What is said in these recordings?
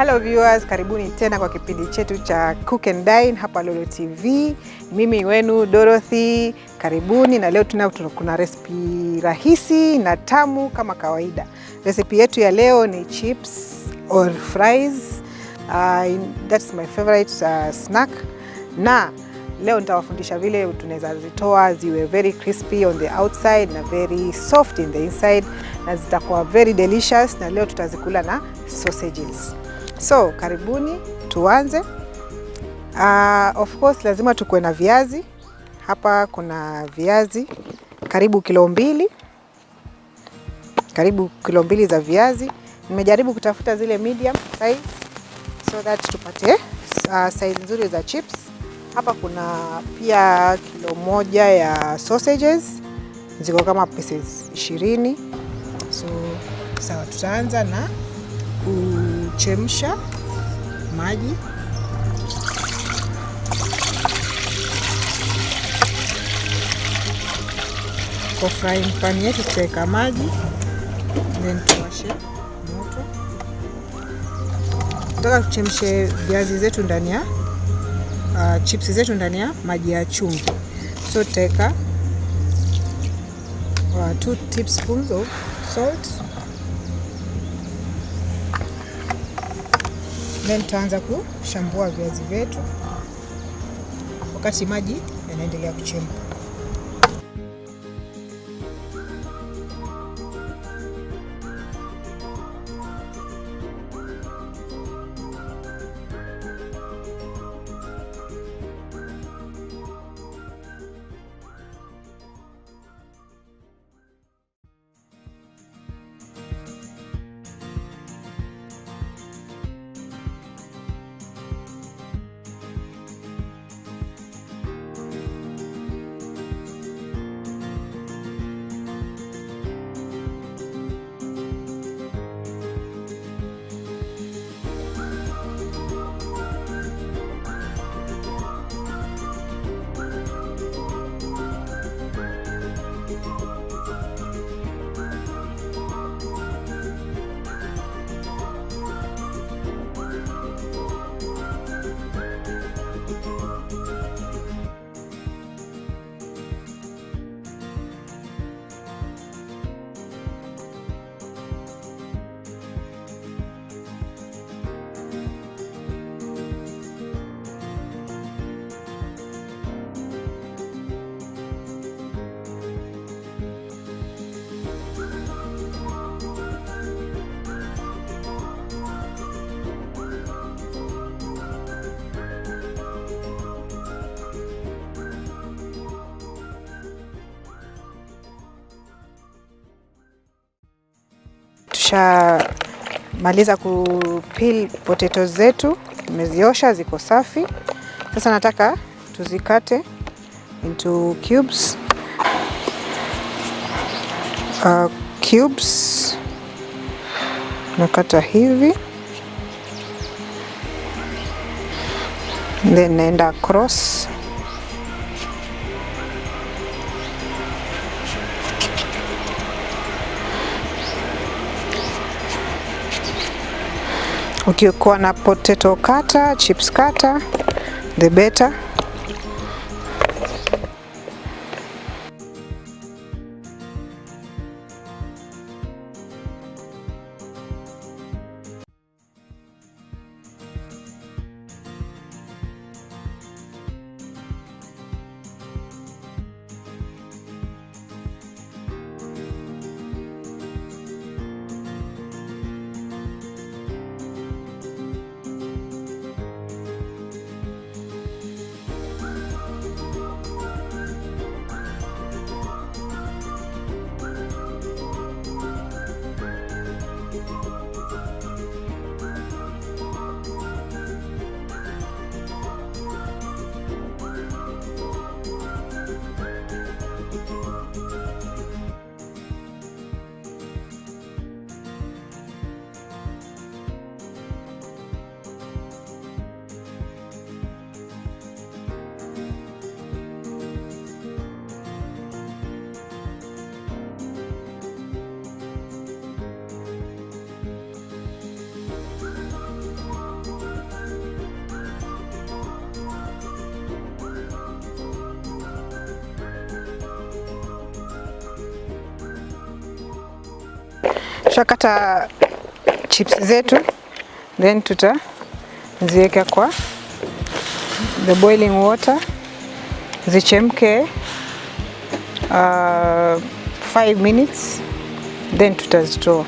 Hello viewers, karibuni tena kwa kipindi chetu cha Cook and Dine hapa Lolo TV. Mimi wenu Dorothy, karibuni na leo kuna recipe rahisi na tamu kama kawaida. Recipe yetu ya leo ni chips or fries. That's my favorite snack. Na leo nitawafundisha vile tunaweza zitoa ziwe very crispy on the outside na very soft in the inside na zitakuwa very delicious, na leo tutazikula na sausages. So karibuni tuanze. Of course lazima tukuwe na viazi. Hapa kuna viazi karibu kilo 2. Karibu kilo 2 za viazi. Nimejaribu kutafuta zile medium size so that tupate size nzuri za chips. Hapa kuna pia kilo 1 ya sausages, ziko kama pieces 20. So sawa, tutaanza na kuchemsha maji. Kwa frying pan yetu tutaweka maji, then tuwashe moto. Nataka tuchemshe viazi zetu ndani ya chips zetu ndani ya maji ya chumvi. So tutaweka 2 teaspoons of salt. Then tutaanza kushambua viazi vyetu wakati maji yanaendelea kuchemka. Tushamaliza kupeel potatoes zetu, tumeziosha ziko safi. Sasa nataka tuzikate into cubes. Cubes nakata hivi, then naenda across. Ukikuwa na potato cutter, chips cutter, the better. Tushakata chips zetu, then tutaziweka kwa the boiling water zichemke 5 minutes, then tutazitoa.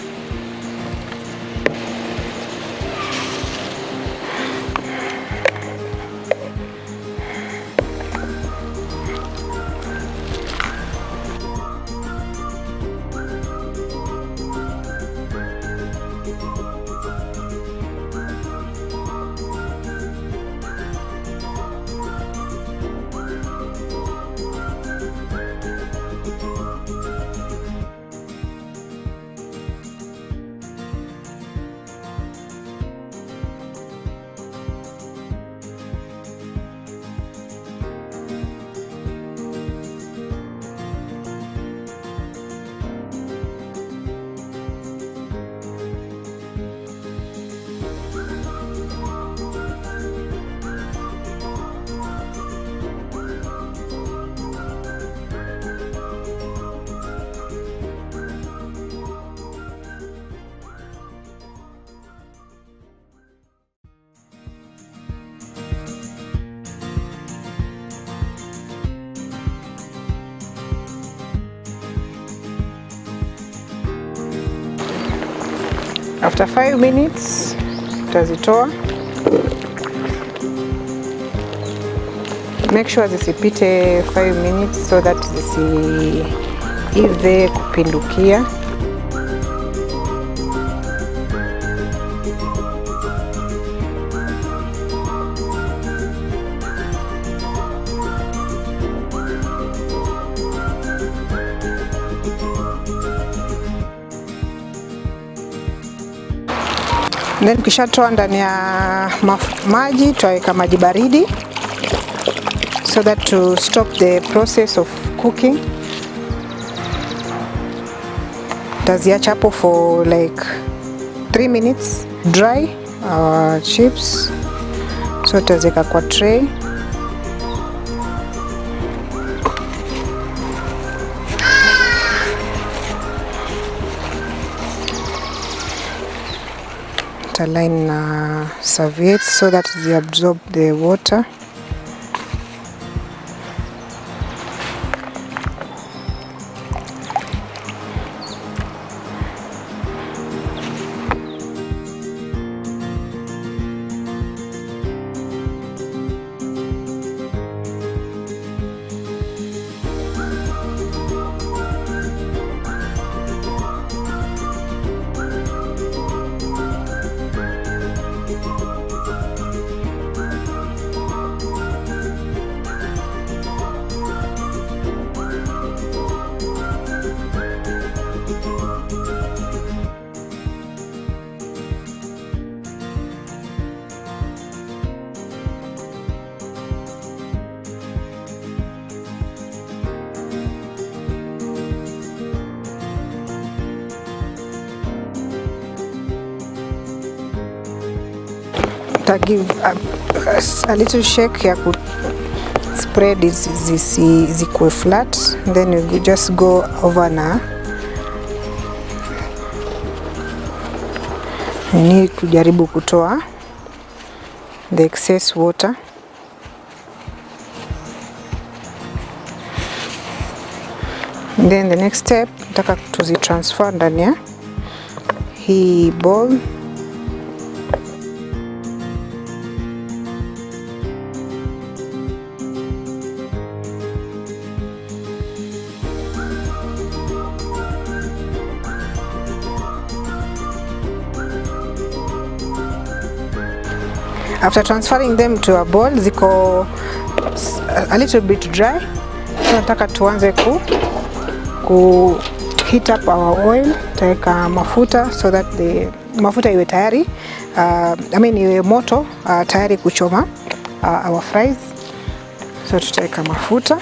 After 5 minutes tutazitoa. Make sure zisipite 5 minutes so that zisiive kupindukia. Then ukishatoa ndani ya maji, tutaweka maji baridi so that to stop the process of cooking. Taziacha hapo for like 3 minutes, dry our chips. So tutaziweka kwa tray. Line na serviettes so that they absorb the water. Give a little shake ya ku spread zikuwe flat, then you just go over na ni kujaribu kutoa the excess water. Then the next step, nataka tuzitransfer ndani ya hii bowl. After transferring them to a bowl, ziko a little bit dry. So nataka tuanze ku heat up our oil. Tutaweka mafuta so that the mafuta iwe tayari, I mean iwe moto, tayari kuchoma our fries. So tutaweka mafuta.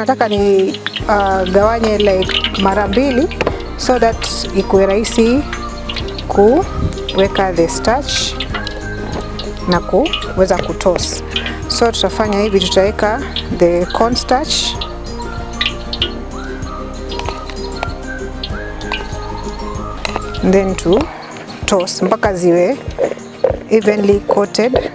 Nataka ni gawanye like mara mbili so that ikuwe rahisi kuweka the starch na kuweza kutoss. So tutafanya hivi, tutaweka the cornstarch then to toss mpaka ziwe evenly coated.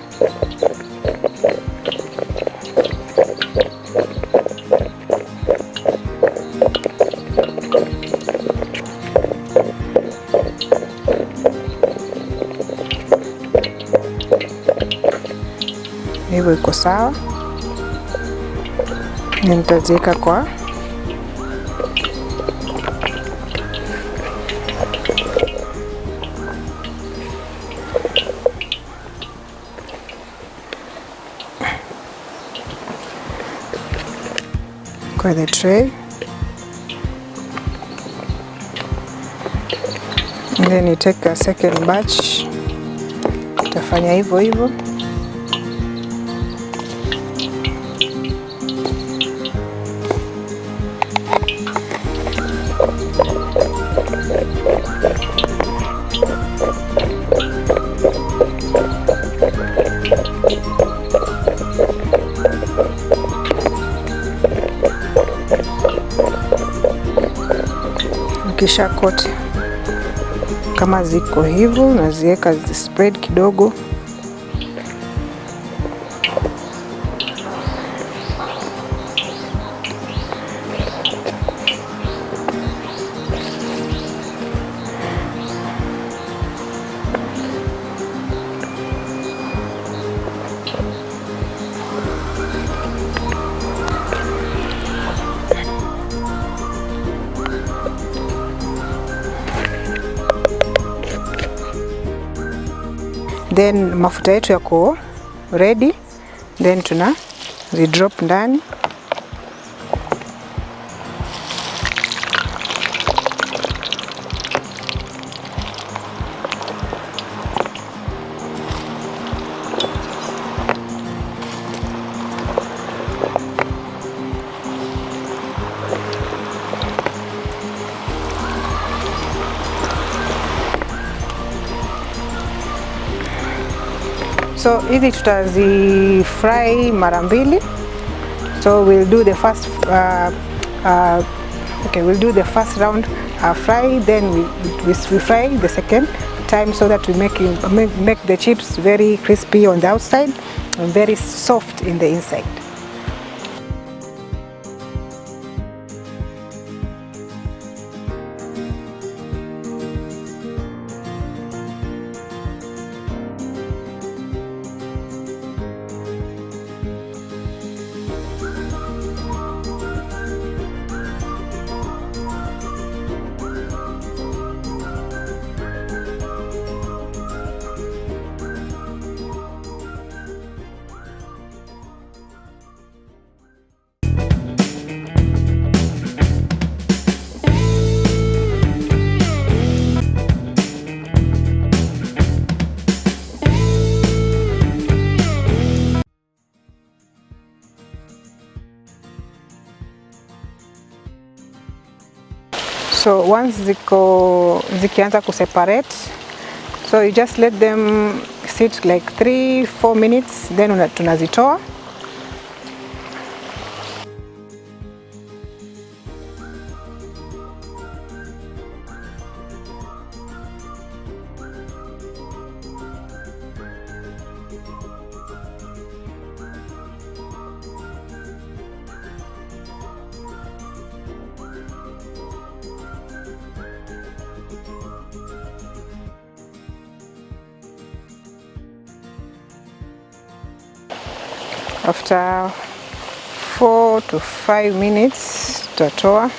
Hivyo iko sawa. Nitaziweka kwa the tray, and then you take a second batch. Utafanya hivyo hivyo. Kisha coat kama ziko hivyo, naziweka spread kidogo. Then mafuta yetu yako ready, then tuna drop ndani. So hizi tutazi fry mara mbili. So we'll do the first we'll do the first round fry, then we fry the second time so that we make the chips very crispy on the outside and very soft in the inside. So once zikianza kuseparate, so you just let them sit like 3-4 minutes, then tunazitoa. After 4 to 5 minutes tutatoa.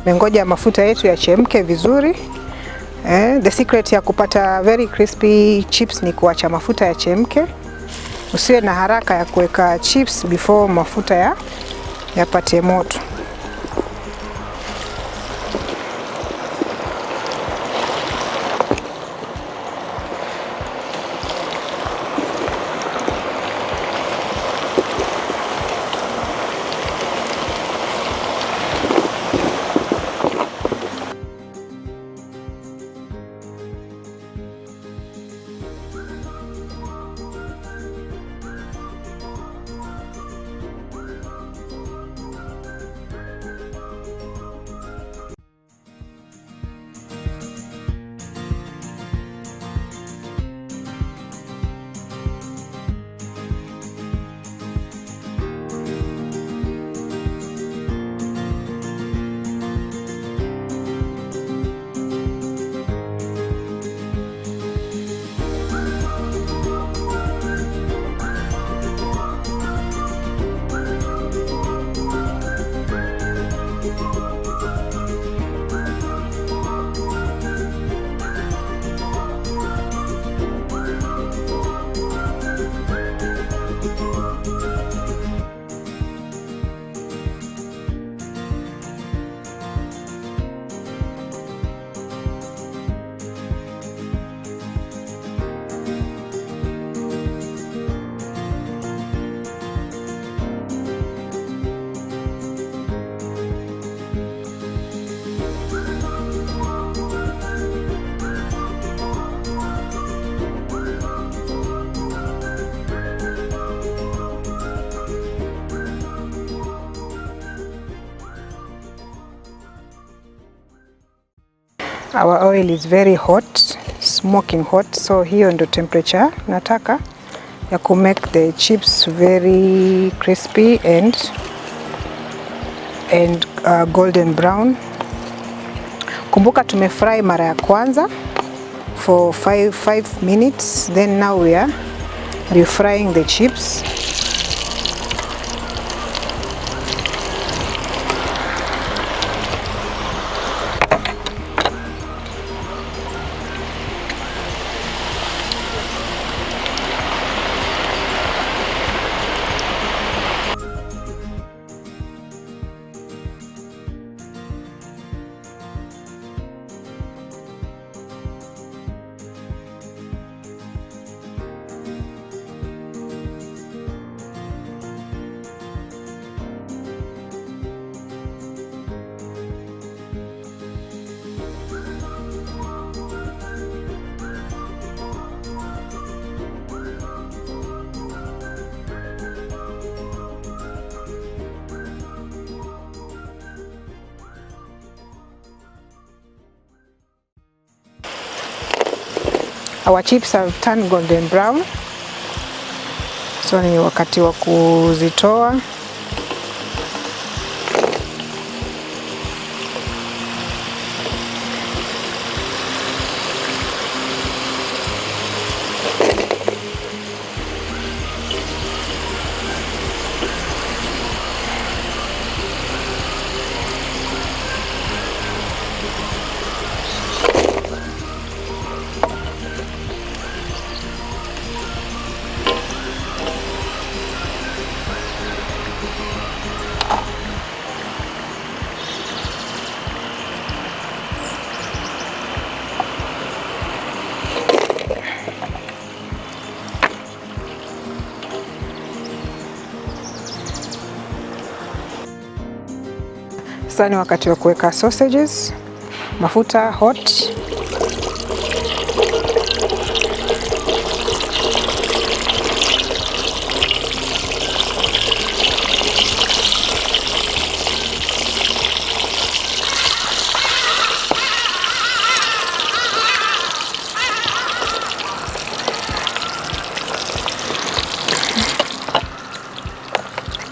Ngoja mafuta yetu yachemke vizuri. The secret ya kupata very crispy chips ni kuacha mafuta yachemke. Usiwe na haraka ya kuweka chips before mafuta yapate moto. Our oil is very hot, smoking hot, so hiyo ndo temperature nataka ya ku make the chips very crispy and golden brown. Kumbuka tumefry mara ya kwanza for 5 minutes, then now we are refrying the chips. Our chips have turned golden brown, so ni wakati wa kuzitoa. Sasa ni wakati wa kuweka sausages, mafuta hot.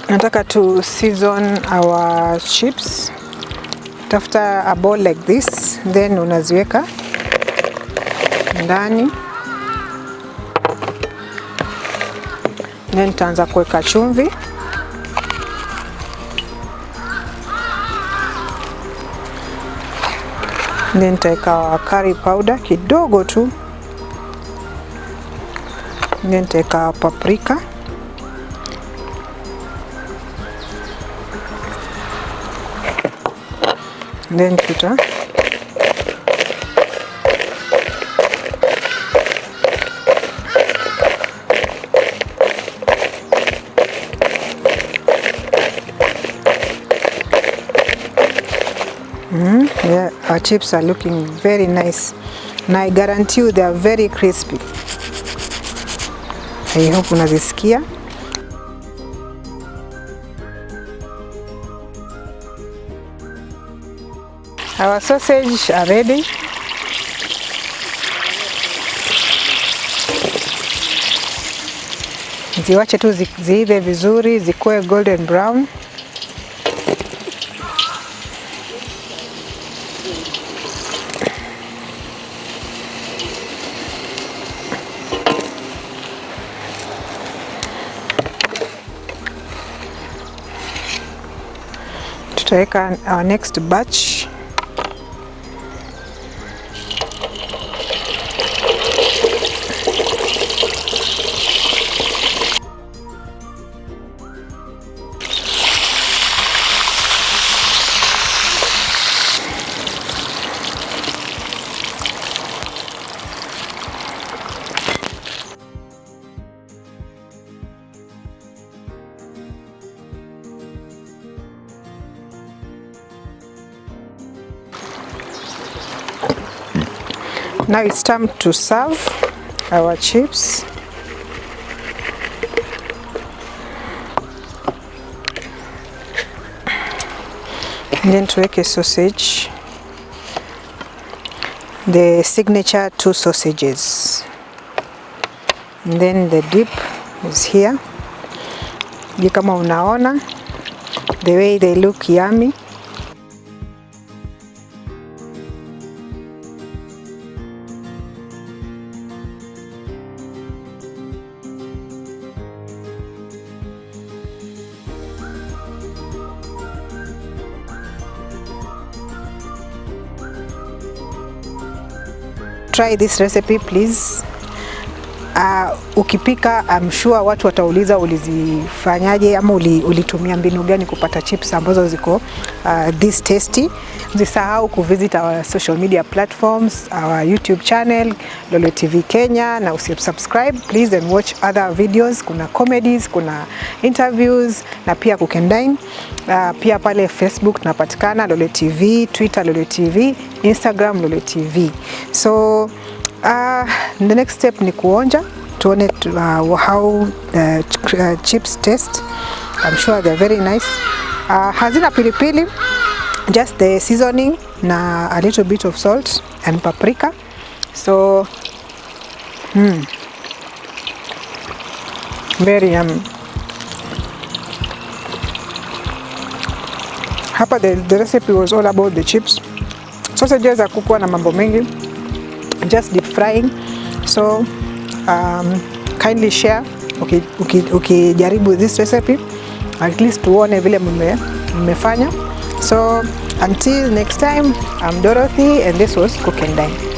Nataka to season our chips. Tafuta a bowl like this, then unaziweka ndani. Then nitaanza kuweka chumvi. Then nitaweka curry powder kidogo tu. Then nitaweka paprika. Then tuta yeah, our chips are looking very nice. Na I guarantee you they are very crispy. I hope unazisikia. Our sausage are ready. Ziwache tu ziive vizuri, zikuwe golden brown. Tutaweka our next batch. Now it's time to serve our chips. And then tuweke sausage, the signature 2 sausages. And then the dip is here. Kama unaona, the way they look yummy. Try this recipe please. Ukipika I'm sure watu watauliza ulizifanyaje ama ulitumia mbinu gani kupata chips ambazo ziko this tasty. Usisahau kuvisit our social media platforms, our YouTube channel Lolwe TV Kenya, na usubscribe please and watch other videos. Kuna comedies, kuna interviews na pia Cook and Dine. Pia pale Facebook tunapatikana Lolwe TV, Twitter Lolwe TV, Instagram Lolwe TV. So the next step ni kuonja, tuone how the chips taste. I'm sure they're very nice. Hazina pilipili, just the seasoning na a little bit of salt and paprika. So very yummy. Hapa the recipe was all about the chips. Sausages hakukuwa na mambo mengi, just deep frying. So kindly share ukijaribu this recipe, at least tuone vile mmefanya. So until next time, I'm Dorothy and this was Cook and Dine.